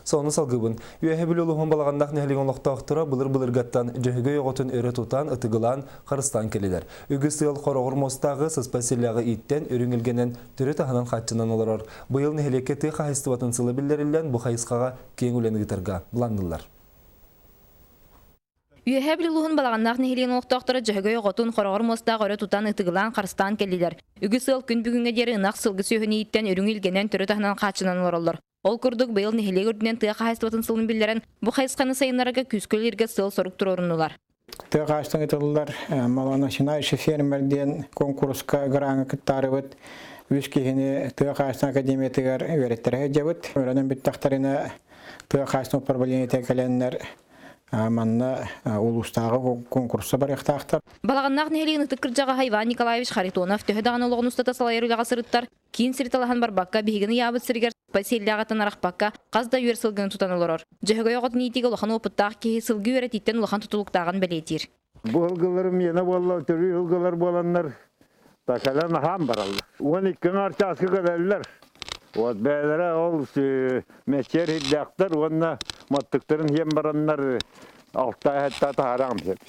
Сонуну салгыыбын. Үөһэ Бүлүү улууһун Балаҕаннаах нэһилиэгин олохтоохторо былыр-былыргаттан Дьөһөгөй оҕотун өрө тутан, ытыгылаан, харыстаан кэллилэр. Үгүс ыал хороҕор муостааҕы, сыспай силлээҕи ииттэн, үрүҥ илгэнэн, төрүт аһынан хааччынан олорор. Быйыл нэһилиэккэ тыа хаһаайыстыбатын сыла биллэриллэн, бу хайысхаҕа киэҥ үлэни ыытарга былаанныыллар. Үөһээ Бүлүү улууһун Балаҕаннаах нэһилиэгин олохтоохторо Дьөһөгөй оҕотун хороҕор муостаах өрө тутан, ытыгылаан, харыстаан кэллилэр. Үгүс ыал күн бүгүҥҥэ диэри ынах, сылгы сүөһүнү ииттэн, үрүҥ илгэнэн, төрүт аһынан хааччынан олороллор. Ол курдук, быйыл нэһилиэк үрдүнэн тыа хаһаайыстыбатын сылын биллэрэн, бу хайысханы сайыннарарга күүскэ үлэлииргэ сыал-сорук туруоруннулар. Тыа хаһаайыстыбатын ыытыллар «Малоначинающий фермер» диэн куонкуруска граҥа кыттаарыбыт үс киһини тыа хаһаайыстыбатын академиятыгар үөрэттэрэ сылдьабыт. Үөрэнэн бүттэхтэринэ тыа хаһаайыстыбатын управлениета кэлэннэр манна улуустааҕы куонкурса барыахтаахтар. Балаҕаннаах нэһилиэгин ытык кырдьаҕаһа Иван Николаевич Харитонов төһө даҕаны олоҕун устата салайар үлэҕэ сырыттар, киин сири талаһан барбакка, биһигини ыйаабыт сиригэр сиэллээҕиттэн арахпакка, хас да үөр сылгыны тутан олорор. Дьөһөгөй оҕотун иитиигэ улахан уопуттаах киһи сылгы үөрэтииттэн улахан тутулуктааҕын бэлиэтиир. Бу сылгыларым миэнэ буолла, төрүү сылгылар буоланнар кэлэн аһаан бараллар. 12 аҥаар чааска кэлэллэр. Вот бэйэлэрэ ол мэччиэр иһиллээхтэр уонна маттыктарын иһэн бараннар алта таһаараҕым сөп.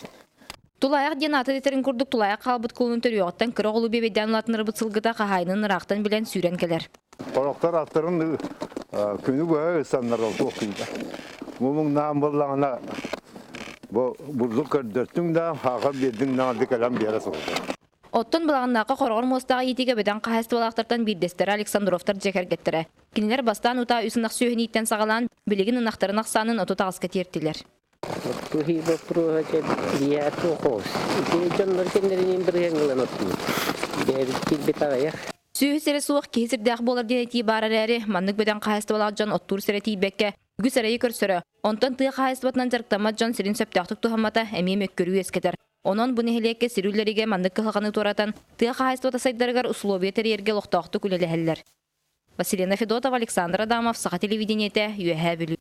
Тулаайах диэн ааты этэрин курдук тулаайах хаалбыт кулунун төрүөҕүттэн кыра оҕолуу биэбэйдээн улаатыннарбыт сылгыта хаһаайынын ыраахтан билэн сүүрэн кэлэр. Сорохтор аттарын күнү быһа ысаннар ол туох киһитэ. Мумуҥнаан буоллаҕына бу бурдук көрдөртүҥ да, хаахар биэрдиҥ даҕаны кэлэн биэрэ сылдьар. Оттон Былаҕаннаахха хороҕор муостаах иитиигэ бөдөҥ хаһаайыстыбалаахтартан биирдэстэрэ Александровтар дьиэ кэргэттэрэ. Кинилэр бастаан утаа үс ынах сүөһүнүттэн саҕалаан, билигин ынахтарын ахсаанын 38-ка тиэртилэр. Туһи боппуруоһа дьэ ийээ туох оҕус. Ити дьоннор кэннэринин бырыһыаҥ ылан оттуур. Бэйэбит киирбит аҕыйах. Сүөһү сирэ суох, киһи сирдээх буолар диэн этии баар эрээри, маннык бөдөҥ хаһаайыстыбалаах дьон оттуур сирэ тиийбэккэ, үгүс эрэйи көрсөрө. Онтон тыа хаһаайыстыбатынан дьарыктаммат дьон сирин сөптөөхтүк туһаммата эмиэ мөккүөрү үөскэтэр. Онон бу нэһилиэккэ сир үллэригэ маннык кыһалҕаны туоратан, тыа хаһаайыстыбата сайдарыгар усулуобуйа тэрийэргэ олохтоохтук үлэлэһэллэр. Василина Федотова, Александр Адамов, Саха телевидениетэ, Үөһээ Бүлүү.